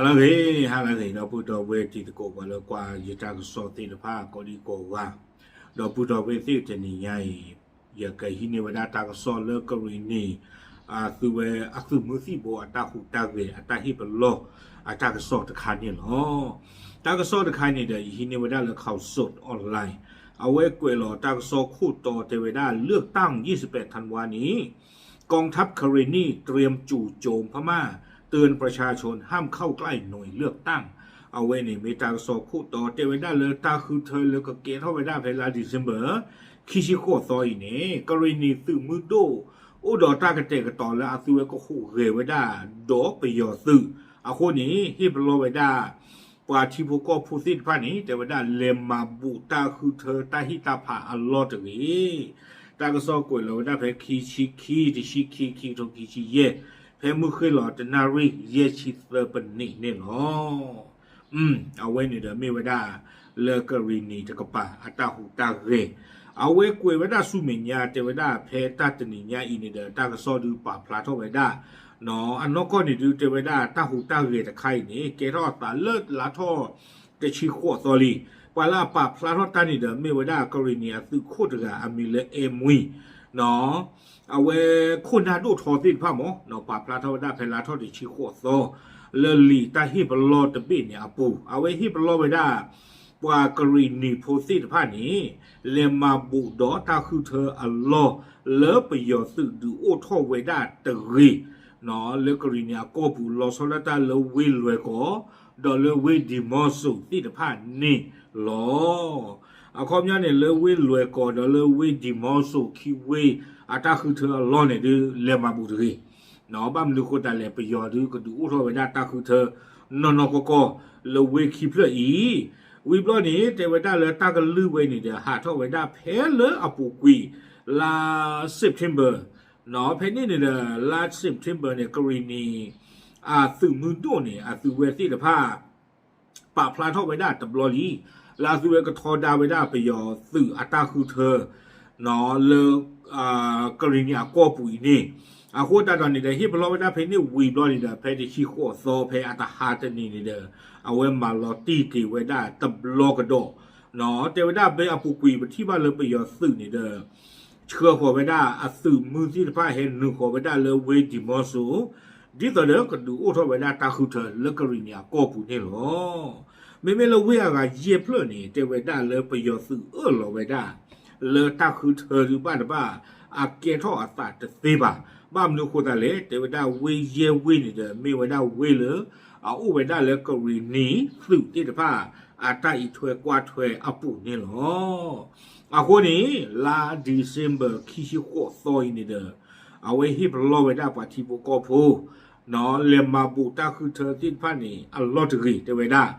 ဟါလၢအဂ့ၤ, ဟါလၢအဂ့ၤ ဒီပုၢ်ဒီဝဲၢ်တံၤသကိး ပှၤလၢကွၢ်ယတၢ်ကစီၣ်သ့ၣ်တဖၣ်ကိးဒံကိးဂၤ, ဒီပုၢ်ဒီဝဲၢ်သ့ၣ်တနံၤညါအံၤ, ယကဟံးန့ၢ်ဝဲဒၣ်တၢ်ကစီၣ်လၢကရံၣ်နံၣ် အသုဝဲအသုးမုၢ်သံၣ်ဘိအတၢ်ဟူးတၢ်ဂဲၤအတၢ်ဟ့ၣ်ပလီၢ်အတၢ်ကစီၣ်တခါန့ၣ်လီၤ. တၢ်ကစီၣ်တခါန့ၣ်ဒီး ယဟံးန့ၢ်ဝဲဒၣ်လၢ ข่าวสดออนไลน์ အဝဲကွဲးလီၤတၢ်ကစီၣ်ခိၣ်တီတဲဝဲဒၣ် เลือกตั้งยี่สิบแปดธันวานี้ กองทัพคาเรนีเตรียมจู่โจมพม่า เตือนประชาชนห้ามเข้าใกล้หน่วยเลือกตั้ง အဝဲန့ၣ်မ့ၢ်တၢ်ကစီၣ်ခိၣ်တီတဲဝဲဒၣ်လၢတၢ်ဃုထၢလၢကကဲထီၣ်ဝဲဒၣ်ဖဲလါ December ခံဆံဃိးသီအံၤန့ၣ် ကရံၣ်နံၣ်သုးမုၢ်ဒိၣ် အိၣ်ဒီးတၢ်ကတဲာ်ကတီၤလၢအသုဝဲကဟူးဂဲၤဝဲဒၣ် ဒီးပယီၤသုးအဃိန့ၣ် ဟ့ၣ်ပလီၢ်ဝဲဒၣ် ပှၤထံဖိကီၢ်ဖိသ့ၣ်တဖၣ်န့ၣ် တဲဝဲဒၣ်လဲၤမၤဘူးတၢ်ဃုထၢတၢ်ဟံၣ်တၢ်ဖးအလီၢ်တဂ့ၤ. တၢ်ကစီၣ်ကွဲးလီၤဝဲဒၣ်ဖဲခံဆံခံ တဆံခံ ခံကထိခံဆံယဲၢ် ဖဲမုၢ်ဃ့ၢ်လီၤတနၣ်ရံၣ် ယဲၢ်ဆံသၢပနံးန့ၣ်လီၤ. အဝဲန့ၣ်ဒီးမ့ၢ်ဝဲဒၣ် လၢကရံၣ်နံၣ်တကပၤအတၢ်ဟူးတၢ်ဂဲၤ, အဝဲကွဲးဝဲဒၣ်ဆူမဲာ်ညါတဲဝဲဒၣ်ဖဲတၢ်တနံၤညါအံၤန့ၣ်ဒီး တၢ်ကစီၣ်ဒုးပာ်ဖျါထီၣ်ဝဲဒၣ် အနီၢ်ကီၢ်န့ၣ်ဒုးတဲဝဲဒၣ်တၢ်ဟူးတၢ်ဂဲၤတခါအံၤန့ၣ် ကဲထီၣ်အသးလၢလါထီၣ်တဆံဃိးသီလံ. ပှၤလၢအပာ်ဖျါထီၣ်တၢ်န့ၣ်ဒီး မ့ၢ်ဝဲဒၣ်ကရံၣ်နံၣ်အသုးခိၣ်တဂၤအမံၤလၢအဲမှံ အဝဲခိၣ်နၢ်ဒိၣ်ထီသ့ၣ်တဖၣ်မ့ၢ် ပာ်ဖျါထီၣ်ဝဲဒၣ်ဖဲလါထီၣ်တဆံဃိးသီ လၢလံာ်တၢ်ဟ့ၣ်ပလီၢ်တဘ့ၣ်န့ၣ်အပူၤ အဝဲဟ့ၣ်ပလီၢ်ဝဲဒၣ် ပှၤကရံၣ်နံၣ်ဖိသ့ၣ်တဖၣ်န့ၣ် လဲၤမၤဘူးဒီးတၢ်ဃုထၢအလီၢ် လၢပယီၤသုးဒုးအိၣ်ထီၣ်ဝဲဒၣ်တဂ့ၤ လၢကရံၣ်နံၣ်အကီၢ်ပူၤ လီၤဆီဒၣ်တၢ်လၢဝ့ၢ်လွဲၢ်ကီၢ် ဒီးလၢဝ့ၢ်ဒံၤမီစိၤသ့ၣ်တဖၣ်န့ၣ်လီၤ. အခီပညီန့ၣ် လၢဝ့ၢ်လွဲၢ်ကီၢ်ဒီးလၢဝ့ၢ်ဒံၤမီစိၤခံဝ့ၢ် အတၢ်ဃုထၢအလီၢ်န့ၣ်ဒုး လဲၤမၤဘူးတဂ့ၤ. ဘၣ်မနုၤဃိသတးလဲၣ် ပယီၤဒုးကဒုးအိၣ်ထီၣ်ဝဲဒၣ်တၢ်ဃုထၢ နီၢ်နီၢ်ကီၢ်ကီၢ် လၢဝ့ၢ်ခံဖျၢၣ်အံၤ ဝံၤဘျီန့ၣ် တဲဝဲဒၣ်လၢတၢ်ကလုၢ်ဝဲန့ၣ်ဒီး ဟးထီၣ်ဝဲဒၣ်ဖဲလၢအပူၤကွံာ် လါ September ဖဲန့ၣ်န့ၣ်ဒီး လါ September န့ၣ် ကရံၣ်နံၣ် အသုးမုၢ်ဒိၣ်န့ၣ် အသုဝဲသ့ၣ်တဖၣ် ပာ်ဖျါထီၣ်ဝဲဒၣ်တဘျီလံ လၢအသုဝဲကထီဒါဝဲဒၣ်ပယီၤသုးအတၢ်ဃုထၢ လၢ ကရံၣ်နံၣ်အကီၢ်ပူၤအံၤန့ၣ် အဃိသတးဒီးန့ၣ်ဒီး ဟ့ၣ်ပလီၢ်ဝဲဒၣ်ဖဲန့ၣ်ဝံၤဘျီန့ၣ်ဒီး ဖဲတဆံဃိးသီဖဲအတဟါတနံၤန့ၣ်ဒီး အဝဲမၤလီၤတံၢ်က့ၤဝဲဒၣ်တဘျီကဒီး တဲဝဲဒၣ်ဖဲအပူၤကွံာ်ပထံၣ်ဘၣ်လၢပယီၤသုးန့ၣ်ဒီး ဆှၢဃီၤဝဲဒၣ်အသုးမုၢ်သ့ၣ်တဖၣ်ဟဲနုာ်ဃီၤဝဲဒၣ်လၢဝ့ၢ်ဒံၤမီစိၤ ဒ်သိးဒီးကဒုးအိၣ်ထီၣ်ဝဲဒၣ်တၢ်ဃုထၢလၢကရံၣ်နံၣ်အကီၢ်ပူၤန့ၣ်လီၤ. မ့မ့ၢ်လၢဝ့ၢ်အဂၤယဲၢ်ဖျၢၣ်န့ၣ် တဲဝဲဒၣ်လၢပယီၤသုးအၢၣ်လီၤဝဲဒၣ် လၢတၢ်ဃုထၢဒုးဘၣ်တဘၣ် အကဲထီၣ်အသးတသ့ဘၣ်. ဘၣ်မနုၤဃိသတးလဲၣ် တဲဝဲဒၣ်ဝ့ၢ်ယဲၢ်ဝ့ၢ်န့ၣ်ဒီး မ့ၢ်ဝဲဒၣ်ဝ့ၢ်လၢ အအိၣ်ဝဲဒၣ်လၢကရံၣ်နံၣ်သုးသ့ၣ်တဖၣ် အတၢ်အံးထွဲကွၢ်ထွဲအပူၤန့ၣ်လီၤ. အဃိန့ၣ် လါ December ခံဆံဃိးသီအံၤန့ၣ်ဒီး အဝဲဟ့ၣ်ပလီၢ်ဝဲဒၣ်ပှၤထံဖိကီၢ်ဖိ လဲၤမၤဘူးတၢ်ဃုထၢသ့ၣ်တဖၣ်န့ၣ် အလီၢ်တဂ့ၤ တဲဝဲဒၣ်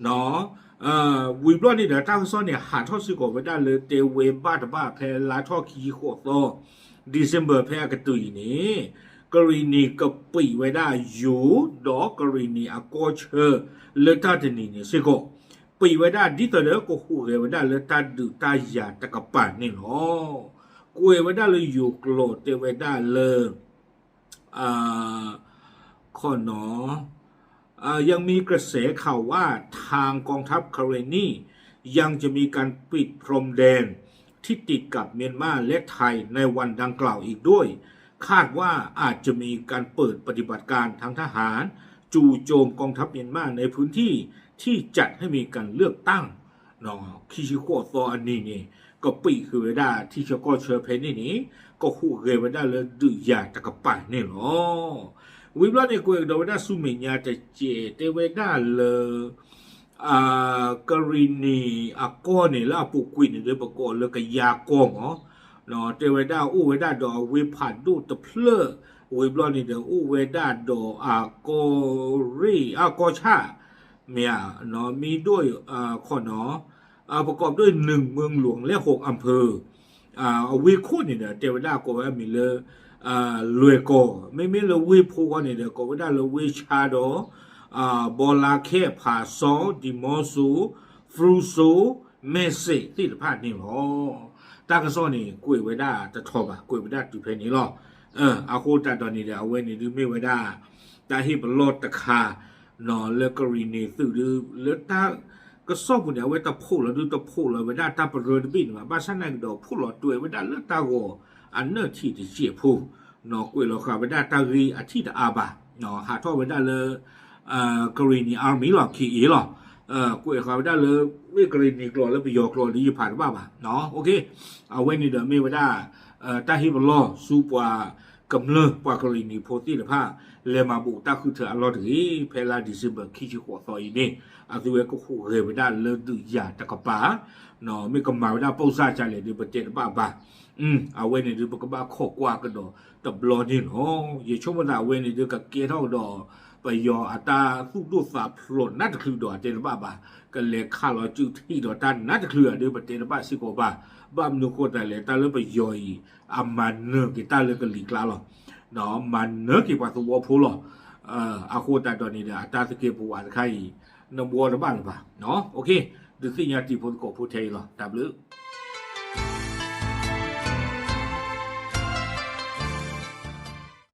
ဝံၤဘျီန့ၣ်ဒီး တၢ်ကစီၣ်န့ၣ် ဟးထီၣ်စ့ၢ်ကီးဝဲဒၣ်လၢတဲဝဲဘၣ်တဘၣ်ဖဲလါထီၣ်ခံဆံဃိးသီ December ဖဲအကတၢၢ်အံၤန့ၣ် ကရံၣ်နံၣ်ကပံာ်ဝဲဒၣ်ယိၤ ဒီးကရံၣ်နံၣ်အကီၢ်ဆၢ လၢတၢ်တနံၤန့ၣ်စ့ၢ်ကီး ပံာ်ဝဲဒၣ်ဒ်သိးဒီးကဟူးဂဲၤဝဲဒၣ်လၢတၢ်ဒုးတၢ်ယၤတကပၤန့ၣ်လီၤ. ကွဲးဝဲဒၣ်လၢယိၤကျိာ်တဲဝဲဒၣ်လၢ ခီနီၤ อ่ายังมีกระแสข่าวว่าทางกองทัพคาเรนียังจะมีการปิดพรมแดนที่ติดกับเมียนมาและไทยในวันดังกล่าวอีกด้วย คาดว่าอาจจะมีการเปิดปฏิบัติการทางทหาร จู่โจมกองทัพเมียนมาในพื้นที่ที่จัดให้มีการเลือกตั้ง ခံဆံဃိးသီအနံၤန့ၣ် ကပံာ်ဃုာ်ဝဲဒၣ်ထံဆၢကီၢ်ဆၢဖဲန့ၣ်န့ၣ် ကဟူးဂဲၤဝဲဒၣ်လၢဒုးယၤတကပၤန့ၣ်လီၤ. ဝံၤဘျီန့ၣ် ကွဲးကဒီးဝဲဒၣ်ဆူမဲာ်ညါတစဲး တဲဝဲဒၣ်လၢ ကရံၣ်နံၣ်အကီၢ်န့ၣ်လၢအပူၤကွံာ်န့ၣ်ဒီး ပကိးလၢကယၤကီၢ်မး တဲဝဲဒၣ်အိၣ်ဝဲဒၣ်ဒီးအဝ့ၢ်ဖးဒိၣ်တဖျၢၣ် ဝံၤဘျီန့ၣ်ဒီး အိၣ်ဝဲဒၣ်ဒီးအကီၢ်ရ့ၣ် အကီၢ်ဆၣ် မ့ၢ်ဧါ မ့ၢ်ဒိၣ် ခီနီၤ ประกอบด้วยหนึ่งเมืองหลวงและหกอำเภอ အဝ့ၢ်ခိၣ်န့ၣ်ဒီး တဲဝဲဒၣ်ကိးဝဲအမံၤလၢ လွဲၢ်ကီၢ် မ့မ့ၢ်လၢဝ့ၢ်ဖိဂီၢ်န့ၣ်ဒီး ကိးဝဲဒၣ်လၢဝ့ၢ်ဆါဒီး ဘီလါခဲ ဖးစီ ဒံၤမီစိ ဖရူစိ မဲၣ်စ့းသ့ၣ်တဖၣ်န့ၣ်လီၤ. တၢ်ကစီၣ်န့ၣ် ကွဲးဝဲဒၣ်တထီဘၣ် ကွဲးဝဲဒၣ်တုၤဖဲန့ၣ်လီၤ. အဃိသတးဒီးန့ၣ်ဒီး အဝဲန့ၣ်ဒုးမ့ၢ်ဝဲဒၣ် တၢ်ဟ့ၣ်ပလီၢ်တခါ လၢကရံၣ်နံၤသုးဒု လၢတၢ်ကစီၣ်ပူၤန့ၣ် အဝဲတဖှိၣ်လီၤဒု တဖှိၣ်လီၤဝဲဒၣ်တၢ်ပရၢတဘ့ၣ်န့ၣ်ဘၣ်. ဘၣ်ဆၣ်သနာ်က့ဒီး ဖှိၣ်လီၤတွဲဝဲဒၣ်လၢတၢ်ဂီၤအနၢၣ်ထံၣ်တစဲးဖိ, ကွဲးလီၤဃာ်ဝဲဒၣ်တၢ်ဂ့ၢ်အထံၣ်တအါဘၣ်, ဟးထီၣ်ဝဲဒၣ်လၢ ကရံၣ်နံၤ Army လီၤ K A လီၤ. ကွဲးဃာ်ဝဲဒၣ်လၢ မ့ၢ်ကရံၣ်နံၤကျိာ်လၢပယီၤကျိာ်ဒီးယဖးတဘၣ်ဘၣ်. အဝဲန့ၣ်ဒီးမ့ၢ်ဝဲဒၣ် တၢ်ဟ့ၣ်ပလီၢ်ဆူပှၤကမျၢၢ်ပှၤကရံၣ်နံၤဖိသ့ၣ်တဖၣ် လဲၤမၤဘူးတၢ်ဃုထၢအလီၢ်တဂ့ၤ ဖဲလါ December ခံဆံဃိးသီအံၤန့ၣ် အသုဝဲကဟူးဂဲၤဝဲဒၣ်လၢဒုးယၤတကပၤ မ့ၢ်ကမၤဝဲဒၣ်ပိၢ်စၢ်ကလဲၣ်ဒီး ပတဲတဘၣ်ဘၣ်. အဝဲန့ၣ်ဒီး ပကဘၣ်ခိးကွၢ်ကဒီးတဘျီန့ၣ်လီၤ. ယဆိကမိၣ်သးအဝဲန့ၣ်ဒီး ကကဲထီၣ်ကဒီး ပယီၤအတၢ်သူၣ်ဒိၣ်သးဖျိးနးတချုးဒီး အတဲတဘၣ်ဘၣ်. ကလဲၤခးလီၤစုထံၣ်ဒီးတၢ်နးတချုးဧါဒီး ပတဲတဘၣ်စ့ၢ်ကီးဘၣ်. ဘၣ်မနုၤဃိသတးလဲၣ် တၢ်လၢပယီၤအံၤ အမၤနၢၤက့ၤတၢ်လၢကလံၤကျါလီၤ. မၤနၢၤက့ၤပှၤသဝီဖိလီၤ. အဃိသတးဒီးန့ၣ်ဒီး အတၢ်သကဲးပဝးတခါအံၤ နဘှီတဘၣ်လၢၤဘၣ်. ဒုးသ့ၣ်ညါတံၤဖိသကိးဖိထဲအံၤလီၤ. တၢ်ဘျုး